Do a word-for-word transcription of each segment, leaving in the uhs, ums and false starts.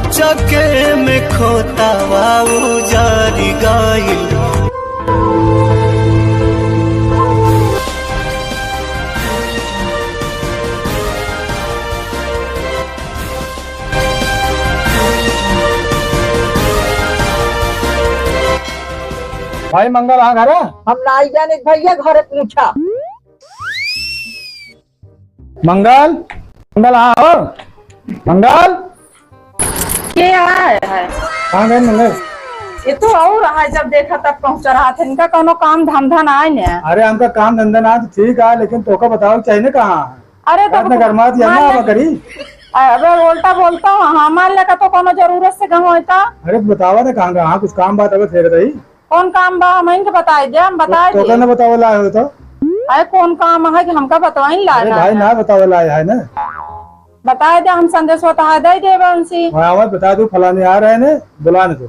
चके में खोतावा उजारि गइल। भाई मंगल, हाँ, घर है? हम नाई जाने भैया, घरे पूछा। मंगल, मंगल, हाँ, हो। मंगल। के आए है? कहाँ गए मंगल? ये तो और रहा है, जब देखा तब पहुँचा रहा था। इनका कौनो काम धंधा ना है ना। अरे, हमका काम धंधा ना है तो ठीक है, लेकिन तोका बताओ चाहिए ना कहाँ है? अरे, तो इतना गरमात या ना मान आवा करी। अबे, उल्टा बोलता हूँ, हाँ, मान लेका तो कौनो जरूरत से गंवाता। अरे, तो बतावा ना कहाँ का, हाँ, कुछ काम बात अबे फेर रही। कौन काम बा, हम इनके बताए दे, हम बताए तो दे। कहना बतावे ला हो तो? अरे, कौन काम है कि हमका बतवाइन ला अरे ना भाई, है? ना बतावे ला है ना। बताए दे, हम संदेश होता है, दे देबे उनसे। हाँ, हमें बता दो, फलाने आ रहे हैं, बुला ने तो।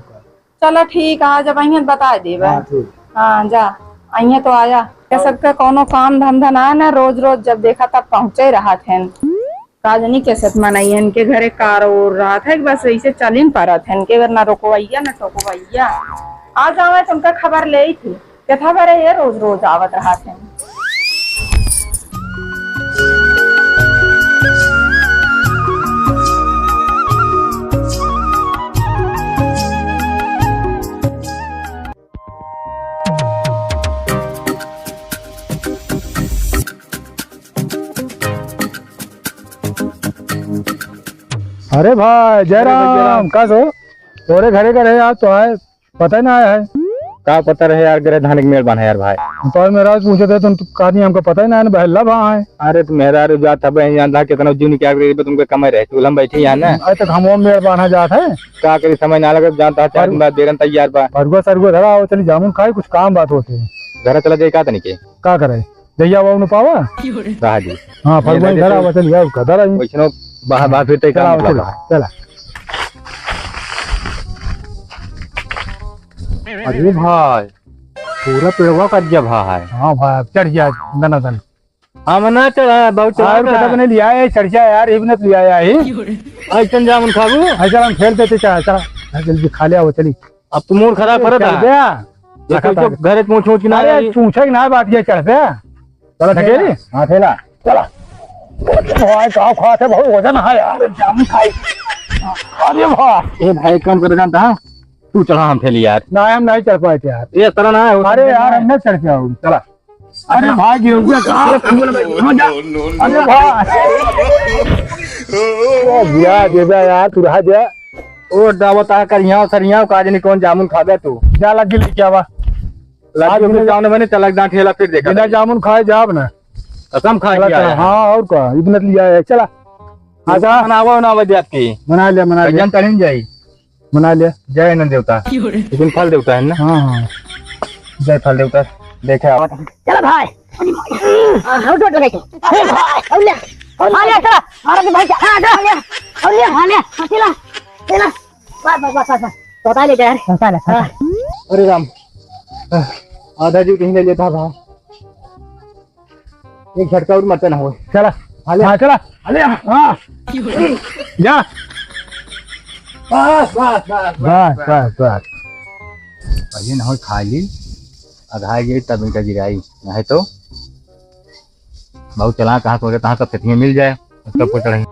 चला ठीक है, जब अइहें बताए देबे। हाँ, ठीक। हाँ, जा, अइहें तो आया। ये सबके कौनो काम धंधा ना है ना, रोज रोज जब देखा तब पहुँचे रहत हैं। का जनी कैसे मनई है, इनके घरे कार और रहत है, बस ऐसे चलिन परत है, इनके घर ना रोकवैया ना टोकवैया। आ जावे तो उनका खबर ले ही थी, केथा बरे ये रोज रोज आवत रहत है। अरे भाई, जय अरे भाई, जय राम। राम। का सो? तोरे घरे का रहे यार, तो आए, पता ही ना आया है। का पता रहे यार, गरे धान के मेड़ बांधा यार भाई। तो मेरा पूछे थे, तुम कहा नहीं, हमको पता ही ना है, बहला भा है। अरे तो मेरा रे जात है, बहन जानता है, कितना जून क्या करे, तुमको कमाई रहे, चूल्हा में बैठी है ना। अरे तो हम वो मेड़ बांधा जात है। का करी, समय ना लगे, जानता है, चार दिन बाद बेरन तैयार बा। फरुआ सरुआ धरा हो, चली जामुन खाए, कुछ काम बात होते। घर चला जाए का तनिके? का करे? जइया बाबू ने पावा? रहा जी। हाँ, फगुआ नहीं इधर धरा, चल। बचल गया, उसका धरा ही। वैसनो बाहर, बाहर फिर तय चला, काम चला, मतलब। चला। अरे भाई, पूरा पेड़वा कट गया भाई। हाँ भाई, अब चढ़ गया, दना दन। हम ना चढ़ा, बहुत चढ़ा और था। कतब नहीं लिया है, चढ़ गया यार, ये भी नहीं लिया है, ये। ऐसन जामुन खाबू? ऐसा हम खेल देते, चला, चला, जल्दी खा ले, आओ, चली। अब तू मूड खराब करत चढ़ है। गया। ये कोई लगातार। तो घरे पहुंच, पहुंच के ना अरे, आई। पूछे के ना बात, ये चढ़ पे। चला, ढकेली? चला। हाँ, ठेला। चला। भाई, का खाते, बहुत वजन है यार, जाम खाई। अरे भाई। ए भाई, एक काम कर, जानता है? तू चढ़ा हम ठेली यार। ना, हम नहीं चढ़ पाए थे यार। ये तरह ना है, वो अरे सब यार, ना है। हम नहीं चढ़ पाए। चला। अरे भाई, गिर गया का? अरे भाई। ओ, गिरा देबे यार, तू रहा दे। ओ, दावत आ करिया, सरिया, का जानी कौन जामुन खाबे तू। जा लग गई क्या बा? लग आज गई बिना जामुन बने, चला एक दांत ठेला फिर देखा बिना जाए। जामुन खाए जाब ना। कसम खा चला, गया चला, है। हाँ, और का? इतना लिया है, चला। आजा। बनावा, बनावा दे आपकी। बना लिया, बना लिया। भजन चढ़न जाई। बना लिया। जय अन्न देवता। क्यों रे? लेकिन फल देवता है ना? हाँ, हाँ। जय फल देवता। देखे आप। चलो भाई। हाँ, हाँ, उठ, उठ, उठ। अरे भाई, और ले। और ले, चला। मारो के भाई, हाँ, चला। और ले, और ले, हाँ, ले। हाँ, चला। चला। बस, बस, बस, बस, बस। तो उतार ले, यार। उतार ले, उतार ले। हाँ। अरे राम। आधा जीव कहीं ले लेता था। एक झटका और मरते ना हो। चला। हाले। हाँ, चला। हाले, हाँ। जा। बस, बस, बस, बस, बस, बस। बस, बस। पहले ना हो खा ली, अघाई गई तब इनका गिराई, नहीं तो बहुत चला, कहाँ सोचे, कहाँ सब खेत में मिल जाए, सब कुछ रही।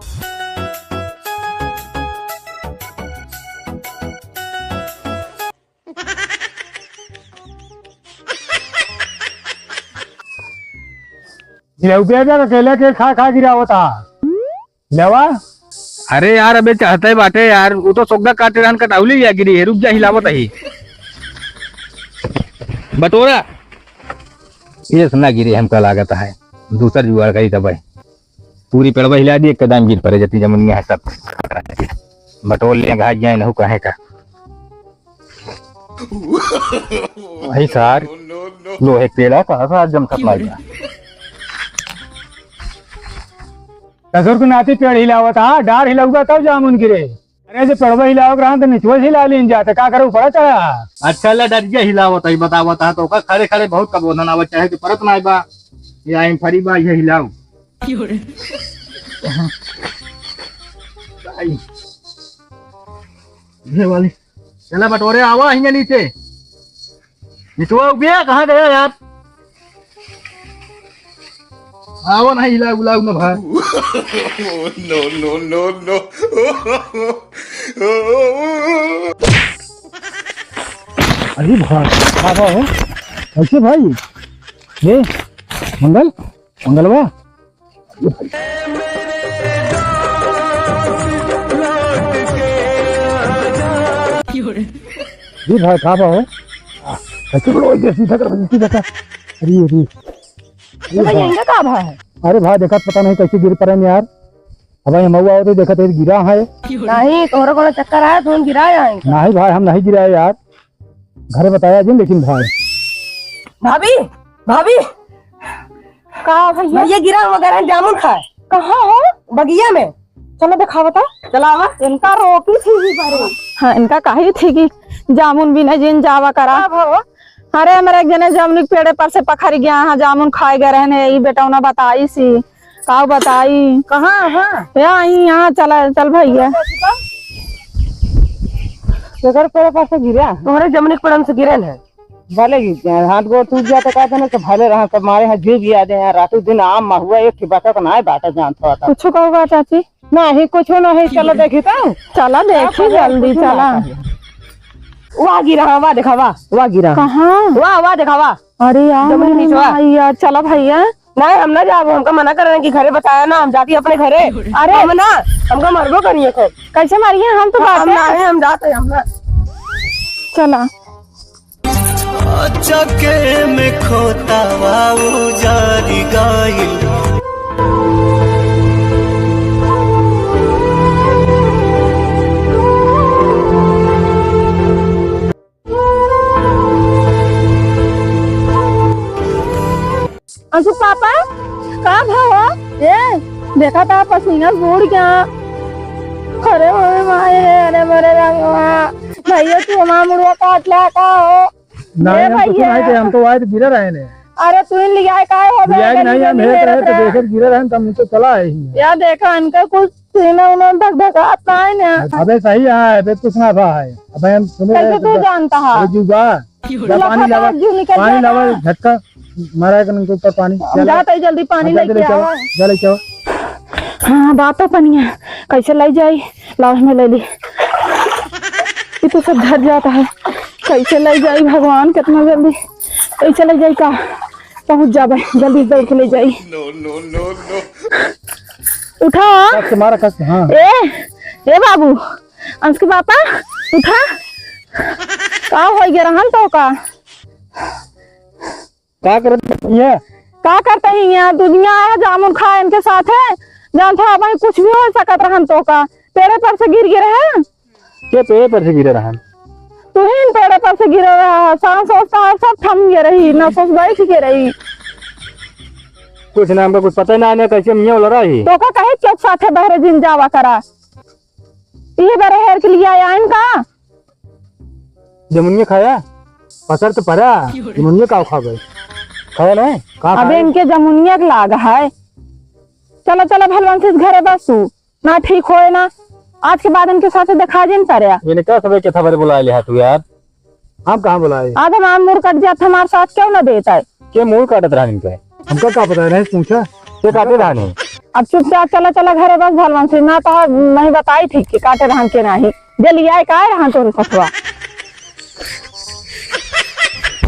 गिरौतिया का अकेले के खा खा गिरावत हा। लेवा? अरे यार, अबे चढ़ते बाटे यार, वो तो सोगदा काटे रहन कटाउली या गिरी है, रुक जा, हिलावत ही। बटोरा। ये सुना गिरी, हमका लागत है, दूसर जुगाड़ करी तब। पूरी पेड़वा हिला दी, एकदम गिर पड़े, जती जमुनिया है सब। बटोर ले, घास जाए, नहु कहे का। वही सार, लोहे के पेड़ा का सार जम खत्म हो गया। ससुर के नाती पेड़ हिलावत, हाँ, डार हिलाउगा तब जामुन गिरे। अरे, जो पेड़वा हिलावत रहा, तो निचवा से हिला लीन जाते, का करे, ऊपर चढ़ा? अच्छा, ले, डरिया हिलावत है, बतावत है, तो ओकर खड़े खड़े बहुत कबोधन आवत, चाहे तो परत ना बा। ये आई फरी बा, ये हिलाओ। आई। ये वाली। चला बटोरे, आवा हियाँ नीचे। मितवा उबिया, कहाँ गया यार? आवा नहीं, हिला उलाऊ ना भाई। No, no, no, no। अरे भाई, का बा हो? कैसे भाई? ए, मंगल, मंगलवा। जी भाई, का बा हो? कैसे बोलो, इधर सीधा कर, सीधा कर। अरे, अरे। अरे भैया, भाई। इनका का भा है? अरे भाई, देखा, पता नहीं कैसे गिर पड़े यार। अब भाई, हम हुआ होते देखा तो गिरा है। नहीं, तोहरा कोनो चक्कर आया, तुम गिरा है। नहीं भाई, हम नहीं गिरा है यार। घरे बताया जिन, लेकिन भाई। भाभी, भाभी। का भैया? भैया गिरा, हम गए हैं जामुन खाए। कहाँ हो? बगिया में। चलो दिखावा तो। चला आवा। इनका रोकी थी ही बारे। हाँ, इनका कही थी कि जामुन बिना जिन जावा करा। कब हो? अरे, हमारे एक जने जामुन के पेड़े पर से पखरी गया, हाँ, जामुन खाए गए रहने, यही बेटौना बताई सी। का बताई? कहाँ, हाँ? या, यहीं, यहाँ, चला, चल भैया। केकर पेड़ पर से गिरा? तुम्हारे जमुनी के पेड़न से गिरे हैं। भले गिर जाए, हाथ गोड़ टूट जाए तो कहते ना, तो भले रहा, सब मारे हैं, जीव भी आ जाए हैं। रातों दिन आम महुआ एक ही बचत ना है, बाटा जानत हो तो। कुछ कहूँगा चाची? नहीं, कुछ नहीं, चलो देखी तो। चला देखी, चला, जल्दी कुछ ना चला। कही। वाह गिरा, हाँ, वाह देखा, वाह, वाह गिरा। कहाँ? वाह, वाह देखा, वाह। अरे यार, जमुनी मेरी नीचवा। माई यार, चला भैया। नहीं, हम ना जाबो, हमका मना कर रहे हैं कि घरे बताया ना, हम जाती अपने घरे। अरे। हम ना, हमका मरबो करिए खूब। कैसे मारिए? हम तो हम बाटे। ना है, हम जाते हैं, हम ना। चला। चके में खोतावा उजारी गइल। अंशु पापा, का भवा? ए, देखा था पसीना से बूड़ गया। अरे मोरे माई रे, अरे मोरे रंगवा। भैया, तू हमारा मुड़वा काट ला का हो? नहीं, ए हम कुछ भैया। नहीं थे, हम तो आए तो गिरा रहे ने। अरे तू ही लिया है, काय हो लिया गया, नहीं, हम हेरत रहे तो देखत गिरा रहे, तब नीचे चला आए ही। या देखा, इनका कुछ सीना उना धक धकात ना है ना। अबे सही है, अबे कुछ ना भा है। अबे हम सुने कैसे रहे तू तो जानता है? अरे जुबा, जा लफा पानी का लावा, जू निकल पानी जाता लावा, है। झटका मारा है इनके ऊपर पानी। हम जा, जाते ही जल्दी पानी हाँ, जा, लेके ले चलो, आवा। जा लेके आओ। हाँ, बात तो पनिया, कैसे लाई जाई? लाओ, मैं ले ली। ये तो सब झड़ जाता है, कैसे लाई जाई भगवान, कितना जल्दी कैसे लाई जाई का? पहुँच जाबे, जल्दी दौड़ के ले जाई। No, no, no, no। उठा। कस के मारा, कस के, हाँ। ए, ए बाबू, अंश के पापा, उठा। का हो गया रहन तो का? का करत है? का करते ही यहाँ? दुनिया आया जामुन खाए इनके साथ है, जानत हो, अब कुछ भी हो सकत रहन तो का? पेड़े पर से गिर गए रहे। के पेड़ पर से गिरे रहन? तू ही इन पेड़ पर से गिरे रहा, सांस वास तार सब थम गए रही, ना सांस बैठ के रही। कुछ ना, हमका कुछ पता ही ना, ना कैसे मियाँ बोल रहा है। तो का कहे चुप साथे बहरे जिन जावा करा। ये बरे हेर के लिए आया इनका। जमुनिया खाया? पसर तो पड़ा। जमुनिया का खा गए? खाया ना? कहाँ अबे खाया? इनके जमुनिया के लाग है। चला, चला भलवान से घरे बस तू। ना ठीक होए ना, आज के बाद इनके साथे देखा जिन करे। इनका सबे के थबरे बुलाए ले तू यार, हम कहाँ बुलाए? आज हमार मुड़ कट जात, हमार साथ क्यों ना देता है? के मुड़ काटत रहा इनका? हमका का पता है, नहीं पूछा। के काटे रहा नहीं? अब चुपचाप चला, चला घरे बस भलवान से, ना तो नहीं बताई ठीक के काटे रहन के नहीं। जे लिया है का रहन तोरे ससुआ?